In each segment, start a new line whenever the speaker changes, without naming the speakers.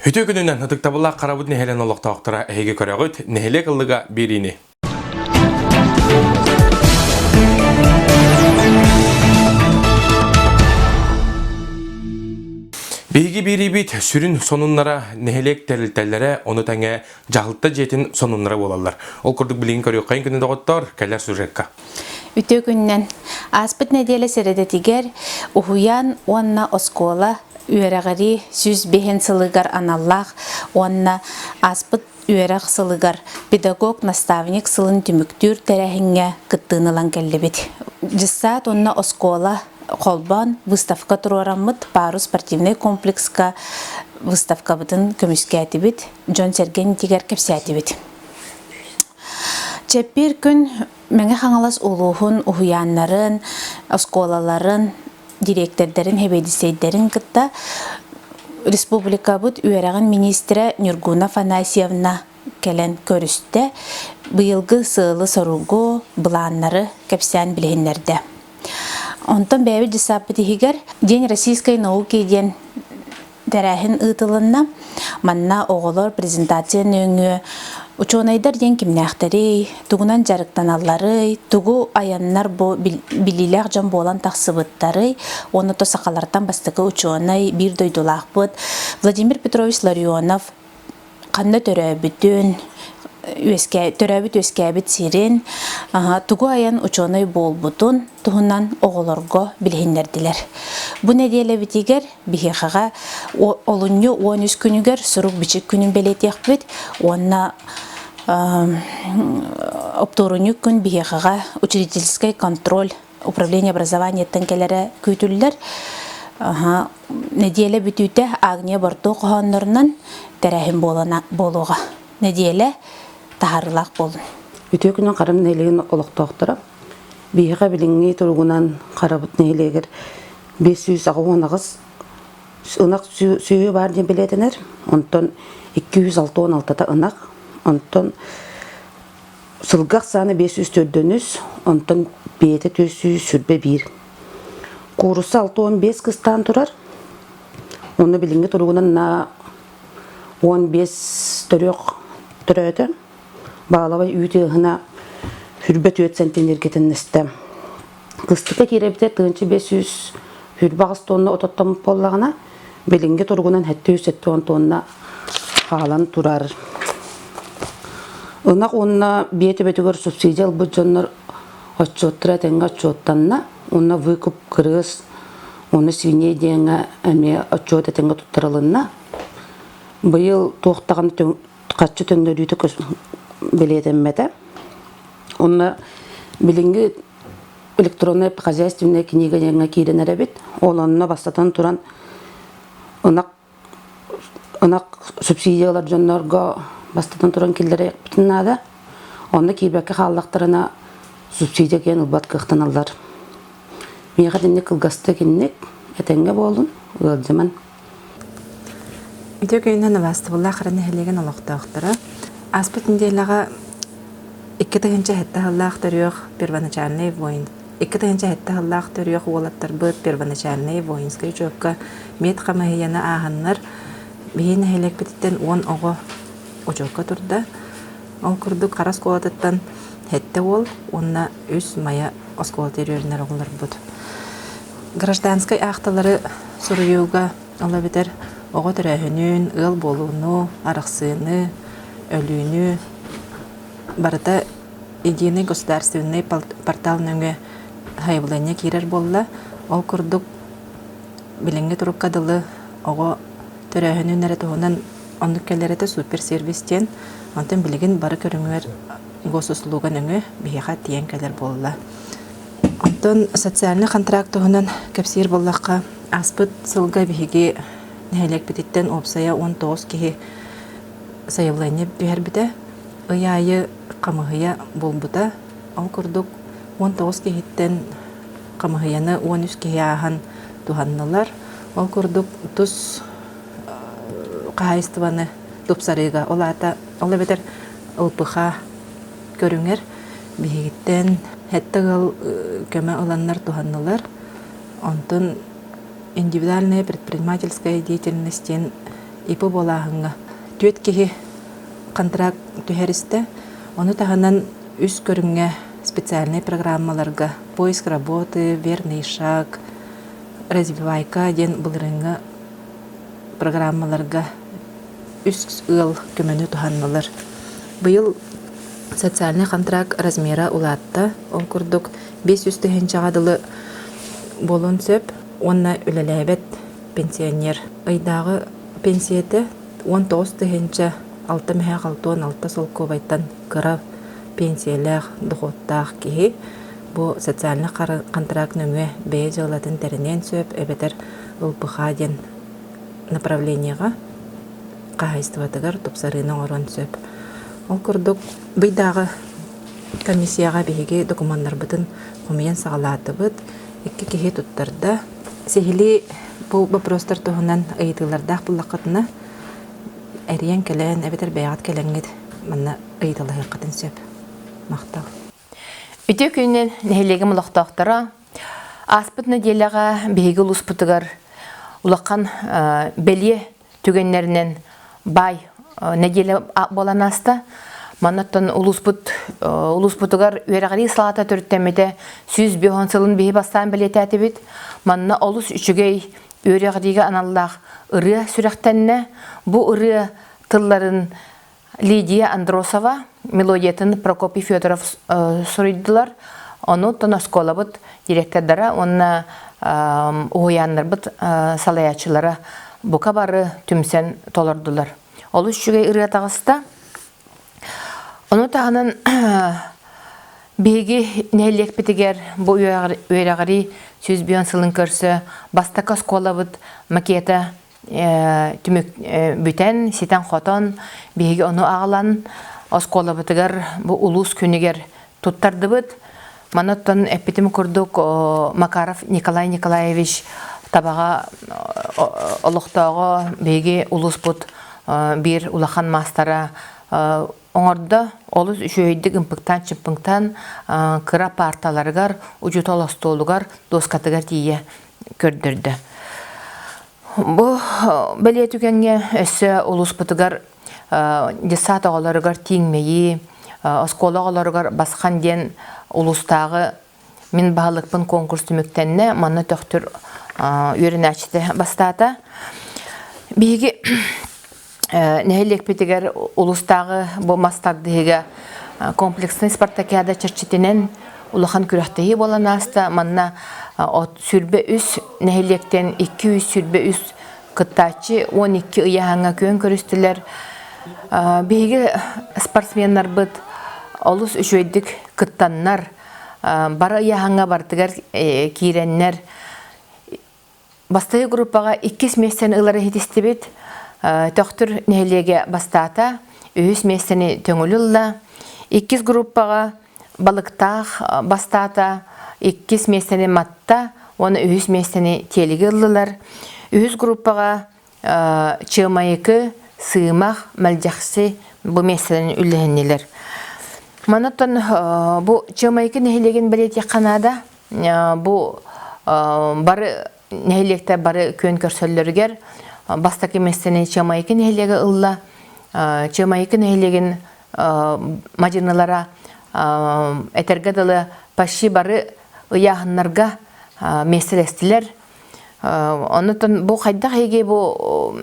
Үтүө күнүнэн ытыктабыллаах Харабыт нэһилиэн олохтоохторо эһиги көрөҕүт нэһилиэк ыллыга биэриини. Биһиги биэриибит сүрүн сонуннара нэһилиэк тэрилтэлэрэ, ону тэҥэ дьаһалта дьиэтин сонуннара буолаллар. Ол курдук билигин көрүөххэйин күнү доҕоттор, кэлэр сюжекка.
Үтүө күнүнэн! Ааспыт нэдиэлэ сэрэдэтигэр уһуйаан уонна оскуола үөрэҕирии 105 сылыгар аналлаах уонна ааспыт үөрэх сылыгар педагог-наставник сылын түмүктүүр тэрээһиҥҥэ кыттыыны ылан кэллибит. Дьыссаат уонна оскуола холбоон выставка туруораммыт Парус спортивнай комплекска выставкабытын көмүскээтибит, дьон-сэргэ иннитигэр кэпсээтибит. Чэппиэр күн Мэҥэ Хаҥалас улууһун уһуйааннарын, оскуолаларын дириэктэрдэрин, сэбиэдиссэйдэрин кытта республикабыт үөрэҕин миниистирэ Нюргуна Афанасьевна кэлэн көрүстэ, быйылгы сыалы-соругу, былааннары кэпсээн билиһиннэрдэ. Онтон бэйэбит дьыссааппыт иһигэр День российской науки диэн Тэрээһин ыытылынна. Манна оҕолор презентация нөҥүө учуонайдар диэн кимнээхтэрий, тугунан дьарыктаналларый, тугу айаннар бу билиилээх дьон буолан тахсыбыттарый уонна то сахалартан бастакы учуонай биир дойдулаахпыт Владимир Петрович Ларионов ханна төрөөбүтүн, үөскээ, төрөөбүт үөскээбит сирин, тугу айан учуонай буолбутун туһунан оҕолорго билиһиннэрдилэр. Бу нэдиэлэбитигэр биһиэхэҕэ олунньу 13 күнүгэр сурук-бичик күнүн бэлиэтиэхпит уонна оптуорунньук күн биһиэхэҕэ учредительскай контроль управление образованиеттан кэлэрэ күүтүллэр. Нэдиэлэ бүтүүтэ Агния Бортуо хоһооннорунан тэрээһин буолуоҕа. Нэдиэлэ таһаарыылаах буоллун.
Үтүө күнүн Харым нэһилиэгин олохтоохторо. Биһиэхэ билиҥҥи туругунан Харабыт нэһилиэгэр 588 ынах сүөһү баар диэн бэлиэтэнэр. Онтон 266-та ынах. Онтон Сылгы ахсаана 504, онтон биэтэ 421. Куурусса 65 кыстаан турар. Онно билиҥҥи туругунан на 15 төрүөх төрөөтө. Баалабай үүт ыаһына 24 сантиметргэ тэннэстэ. Кыстыкка киирэбитэ 1528 тонна ототтоммут буоллаҕына, билиҥҥи туругунан 770 тонна хаалан турар. Ынах уонна биэ төбөтүгэр субсидия ылбыт дьоннор отчуоттара этэҥҥэ отчуоттанна. Уонна выкуп кырыыс уонна свиней диэҥҥэ эмиэ отчуот этэҥҥэ туттарылынна. Быйыл туох даҕаны харчы төннөрүүтэ бэлиэтэммэтэ. Онно билиҥҥи электронная хозяйственная книга диэҥҥэ киирэн эрэбит. Ол онно бастатан туран ынах ынах субсидия ылар дьоннорго бастатан туран киллэриэхпитин наада. Онно киирбэккэ хааллахтарына субсидия киэн ылбат кыахтаналлар. Миэхэ итинник кылгастык инник этэҥҥэ буолун, ыалдьыман.
Үтүө күнүнэн убаастабыллаах Хара нэһилиэгин олохтоохторо. Ааспыт нэдиэлэҕэ 2007 сыллаах төрүөх первоначальный воин 2007 сыллаах төрүөх уолаттарбыт первоначальный воинскай учуокка мед хамыыһыйаны ааһаннар биһи нэһилиэкпититтэн 10 оҕо учуокка турда. Ол курдук Хара оскуолатыттан сэттэ уол уонна үс Майа оскуолата үөрэнэр оҕолорбут. Гражданскай аахталары суруйууга, ол эбэтэр оҕо төрөөһүнүн, ыал буолууну, арахсыыны, өлүүнү барыта единый государственный портал нөҥүө сайабылыанньа киирэр буолла. Ол курдук билиҥҥи турукка дылы оҕо төрөөһүнүн эрэ туһунан оннук кэлэр этэ суперсервис диэн. Онтон билигин бары көрүҥүгэр госуслуга нөҥүө биһиэхэ тиийэн кэлэр буолла. Онтон социальнай контракт туһунан кэпсиир буоллахха, ааспыт сылга биһиги нэһилиэкпититтэн уопсайа 19 киһи сайабылыанньа түһэрбитэ. Ый аайы хамыһыйа буолбута. Ол курдук 19 киһиттэн хамыһыйаны 13 киһи ааһан туһаннылар. Ол курдук тус хаһаайыстыбаны тупсарыыга, ол аата, ол эбэтэр ЛПХ көрүҥэр биһигиттэн сэттэ ыал көмө ыланнар туһаннылар. Онтон индивидуальная предпринимательская деятельность диэн ИП буолааһыҥҥа түөрт киһи контракт түһэристэ. Ону таһынан үс көрүҥҥэ специальнай программаларга «Поиск работы», «Верный шаг», «Развивайка» диэн былырыыҥҥы программаларга үс ыал көмөнү туһаннылар. Быйыл социальнай контракт размера улаатта. Ол курдук 500 тыһыынчаҕа дылы буолуон сөп уонна үлэлээбэт пенсионер. Ыйдааҕы пенсийэтэ 19 тыһыынча 6 мөһөөх 66 солкуобайтан кыра пенсиялээх, дохуоттаах киһи бу социальнай контракт нөҥүө бэйэ дьыалатын тэриниэн сөп эбэтэр ЛПХ диэн направлениеҕа хаһаайыстыбатыгар тупсарыыны оҥоруон сөп. Ол курдук, быйдааҕы комиссияҕа биһиги докумуоннарбытын хомуйан саҕалаатыбыт. Икки киһи туттарда. Сиһилии бу боппуруостар туһунан ыйытыылардаах буллаххытына, эрийэн кэлэн эбэтэр бэйэҕит кэлэҥҥит манна ыйыталаһыаххытын сөп. Махтал.
Үтүө күнүнэн нэһилиэгим олохтоохторо ааспыт нэдиэлэҕэ биһиги улууспутугар улахан бэлиэ түгэннэринэн баай нэдиэлэ буолан ааста. Маннаттан улууспут улууспутугар үөрэҕирии салаата төрүттэммитэ 150 сылын биһи бастаан бэлиэтээтибит. Манна олус үчүгэй үөрэҕириигэ аналлаах ырыа сүрэхтэннэ. Бу ырыа тылларын Лидия Андросова мелодиятын Прокопий Федоров суруйдулар. Ону оттон оскуолабыт директордара уонна уһуйааннарбыт салайааччылара бука бары түмсэн толордулар. Олус үчүгэй ырыа таҕыста. Ону таһынан биһиги нэһилиэкпитигэр бу үөрэҕирии 101 сылын көрсө бастакы оскуолабыт макета түмүк бүтэн, ситэн-хотон, биһиги ону аҕалан оскуолабытыгар бу улуус күнүгэр туттардыбыт. Маны оттон эппитим курдук Макаров Николай Николаевич Табаҕа олохтооҕо биһиги улууспут биир улахан маастара оҥордо. Олус үчүгэйдик ымпыктаан-чымпыктаан кыра паарталарыгар, учуутал остуолугар, дуоскатыгар тиийэ көрдөрдө. Бу бэлиэ түгэҥҥэ өссө улууспутугар детсад оҕолоругар тииҥмэйии, оскуола оҕолоругар Басхан диэн улуустааҕы мин баһылыкпын конкурс түмүктэннэ, манна Төхтүр үөрэнээччитэ бастаата. Биһиги нэһилиэкпитигэр улуустааҕы бу мас тардыһыыга комплекснай спартакиада чэрчитинэн улахан күрэхтэһии буолан ааста. Манна 23 нэһилиэктэн 223 кыттааччы 12 ыйааһыҥҥа күөн көрүстүлэр. Биһиги спортсменнарбыт олус үчүгэйдик кыттаннар, бары ыйааһыҥҥа барытыгар киирэннэр Бастакы группаҕа иккис миэстэни ылары иһитистибит. Төхтүр нэһилиэгэ бастаата, үһүс миэстэни Төҥүлү ылла. Иккис группаҕа Балыктаах бастаата, иккис миэстэни Матта уонна үһүс миэстэни Тиэлиги ыллылар. Үһүс группаҕа Чыамайыкы, Сыымах, Мэлдьэхси бу миэстэлэрин үллэһиннилэр. Манаттан бу Чыамайыкы нэһилиэгин бэлиэтиэххэ наада. Бу бары нэһилиэктэр бары күөн көрсөллөрүгэр бастакы миэстэни Чыамайыкы нэһилиэгэ ылла. Чыамайыкы нэһилиэгин мадьынылара этэргэ дылы почти бары ыйааһыннарга миэстэлэстилэр. Оннуттан бу хайдах эһиги бу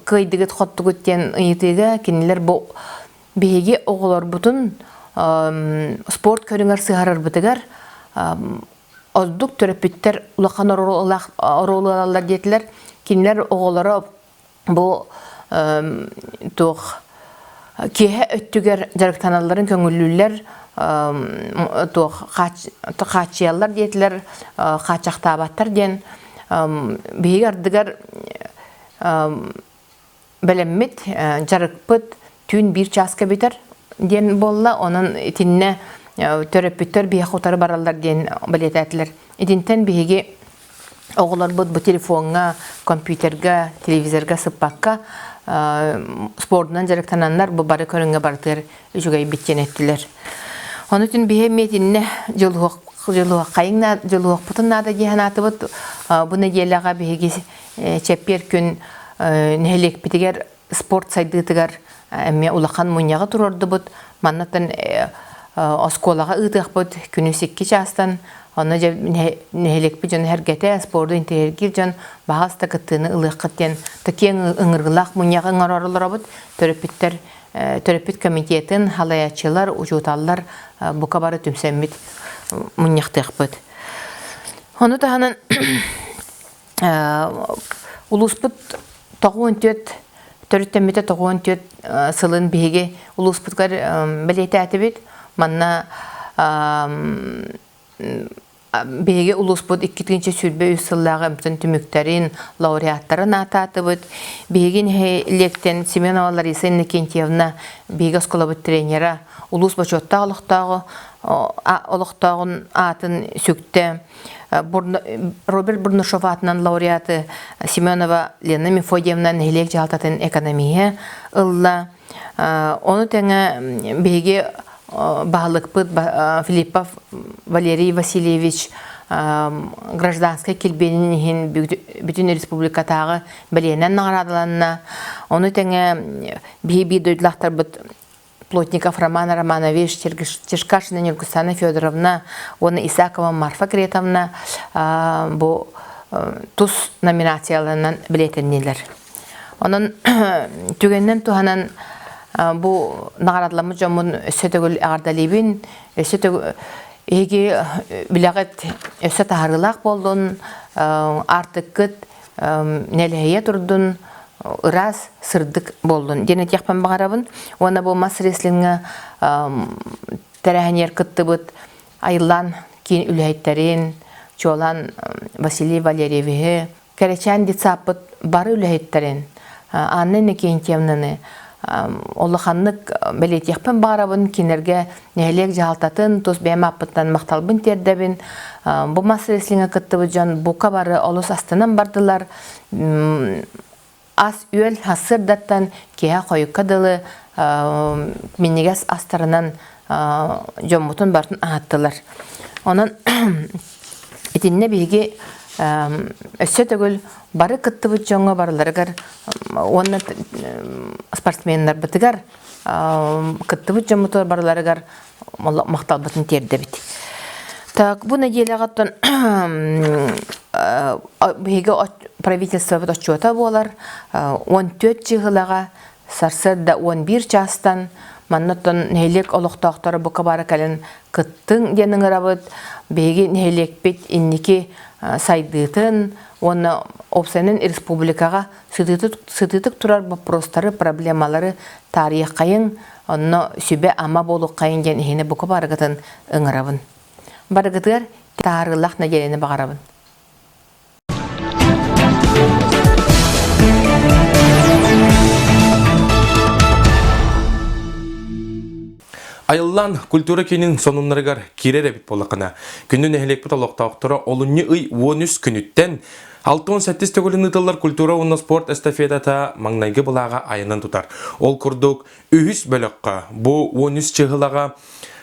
кыайдыгыт хоттугут диэн ыйытыыга кинилэр бу биһиги оҕолорбутун спорт көрүҥэр сыһарарбытыгар ордук төрөппүттэр улахан оруолу ылаллар диэтилэр. Кинилэр оҕолоро бу туох киэһэ өттүгэр дьарыктаналларын көҥүллүүллэр туох хааччыйаллар диэтилэр хааччахтаабаттар диэн биһиги ардыгар бэлэммит, дьарыкпыт түүн биир чааска бүтэр диэн буолла. Онон итиннэ төрөппүттэр биһиэхэ утары бараллар диэн бэлиэтээтилэр. Итинтэн биһиги оҕолорбут бу телефоҥҥа, компьютерга, телевизорга сыппакка спордунан дьарыктананнар бу бары көрүҥҥэ барытыгар үчүгэйбит диэн эттилэр. Ону түн биһи эмиэ итиннэ дьулуһуохпутун наада дии санаатыбыт. Бу нэдиэлэҕэ биһиги чэппиэр күн. нэһилиэкпитигэр спорт сайдыытыгар эмиэ улахан мунньаҕы туруордубут. Маннаттан оскуолаҕа ыытыахпыт күнүс 2 чаастан. Онно дьэ нэһилиэкпит дьоно сэргэтэ, спорду интэриэһиргиир дьон баҕас да кыттыыны ылыаххыт диэн киэҥ ыҥырыылаах мунньаҕы оҥорор олоробут. Төрөппүттэр төрөппүт комитетын халайааччылар, учууталлар бука бары түмсэммит мунньахтыахпыт. Ону таһынан улууспут 94 төрүттэммитэ 94 сылын биһиги улууспутугар бэлиэтээтибит. Манна биһиги улууспут 2023 сыллааҕы эмтэн түмүктэрин, лауреаттарын аатаатыбыт. Биһиги нэһилиэктэн Семенова Лариса Иннокентьевна биһиги оскуолабыт тренера, улуус бочуоттаах олохтооҕу олохтооҕун аатын сүктэ. Роберт Бурнашов аатынан лауреаты Семенова Лена Мефодьевна нэһилиэк дьаһалтатын экономиһа ылла. Ону тэҥэ биһиги баһылыкпыт Филиппов Валерий Васильевич гражданскай килбиэнин иһин бүтүн республикатааҕы бэлиэнэн наҕараадаланна. Ону тэҥэ биһи биир дойдулаахтарбыт Плотников Роман Романович, Черкашина Нюргустана Федоровна уонна Исакова Марфа Кретовна бу тус номинацияларынан билиэтэннилэр. Онон түгэнинэн туһанан бу наҕараадаламмыт дьоммун өссө төгүл эҕэрдэлиибин, өссө төгүл эһиги билэҕит өссө таһаарыылаах буоллун, аартыккыт нэлэһийэ турдун, ыраас, сырдык буоллун диэн этиэхпин баҕарабын. Уонна бу мас рестлиҥҥэ тэрээһинигэр кыттыбыт Айыллаан киин үлэһиттэрин, чуолаан Василий Валерьевиһы, Кэрэчээн детсаппыт бары үлэһиттэрин, Анна Иннокентьевнаны улаханнык бэлиэтиэхпин баҕарабын, кинилэргэ нэһилиэк дьаһалтатын тус бэйэм ааппыттан махталбын тиэрдэбин. Бу мас рестлиҥҥэ кыттыбыт дьон бука бары олус астынан бардылар. Ас-үөл сарсыардаттан киэһэ хойукка дылы минньигэс астарынан дьоммутун барытын аһаттылар. Онон итиннэ биһиги өссө төгүл бары кыттыбыт дьоҥҥо барыларыгар уонна спортсменнарбытыгар кыттыбыт дьоммутугар барыларыгар махталбытын тиэрдэбит. Так, бу нэдиэлэҕэ биһиги правительствобыт отчуота буолар 14 чыһылаҕа сарсыарда 11 чаастан маннаттан нэһилиэк олохтоохторо бука бары кэлэн кыттыҥ диэн ыҥырабыт. Биһиги нэһилиэкпит инники сайдыытын уонна уопсайынан республикаҕа сытыытык турар боппуруостары, проблемалары таарыйаххайыҥ, онно сүбэ-ама буолуоххайыҥ диэн иһини бука барыгытын ыҥырабын. Барыгытыгар таһаарыылаах нэдиэлэни баҕарабын.
Айыллаан культура киинин сонуннарыгар киирэр эбит буоллаххына, күндү нэһилиэкпит олохтоохторо олунньу ый 13 күнүттэн 67 төгүлүн ыытыллар культура уонна спорт эстафетата маҥнайгы былааҕа айанын тутар. Ол курдук, үһүс бөлөххө бу 13 чыһылаҕа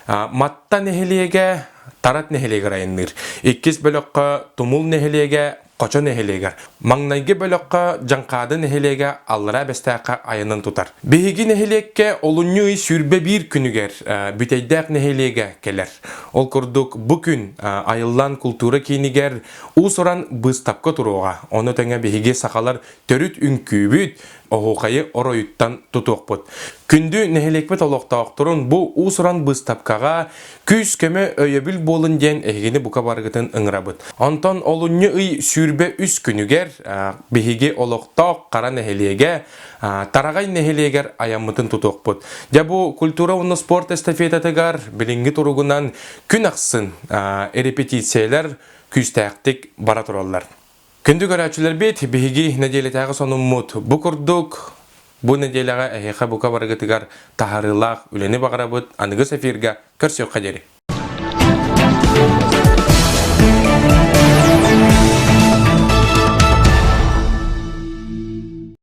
Матта нэһилиэгэ Тарат нэһилиэгэр айанныыр. Иккис бөлөххө Тумул нэһилиэгэ Хочо нэһилиэгэр. Маҥнайгы бөлөххө Дьаҥхаады нэһилиэгэ Аллараа Бэстээххэ айанын тутар. Биһиги нэһилиэккэ олунньу ый 21 күнүгэр Бүтэйдээх нэһилиэгэ кэлэр. Ол курдук бу күн Айыллаан култуура киинигэр уус-уран быыстапка туруоҕа. Ону тэҥэ биһиги сахалар төрүт үҥкүүбүт, оһуохайы оройуттан тутуохпут. Күндү нэһилиэкпит олохтоохторун бу уус-уран быыстапкаҕа күүс-көмө өйөбүл буолун диэн эһигини бука барыгытын ыҥырабыт. Онтон олунньу ый 23 күнүгэр биһиги олохтоох Хара нэһилиэгэ Тараҕай нэһилиэгэр айаммытын тутуохпут. Дьэ бу культура уонна спорт эстафетатыгар билиҥҥи туругунан күн ахсын репетициялар күүстээхтик бара тураллар. Күндү көрөөччүлэрбит, биһиги нэдиэлэтээҕи сонуммут бу курдук. Бу нэдиэлэҕэ эһиэхэ бука барыгытыгар таһаарыылаах үлэни баҕарабыт. Аныгыс эфиргэ көрсүөххэ диэри.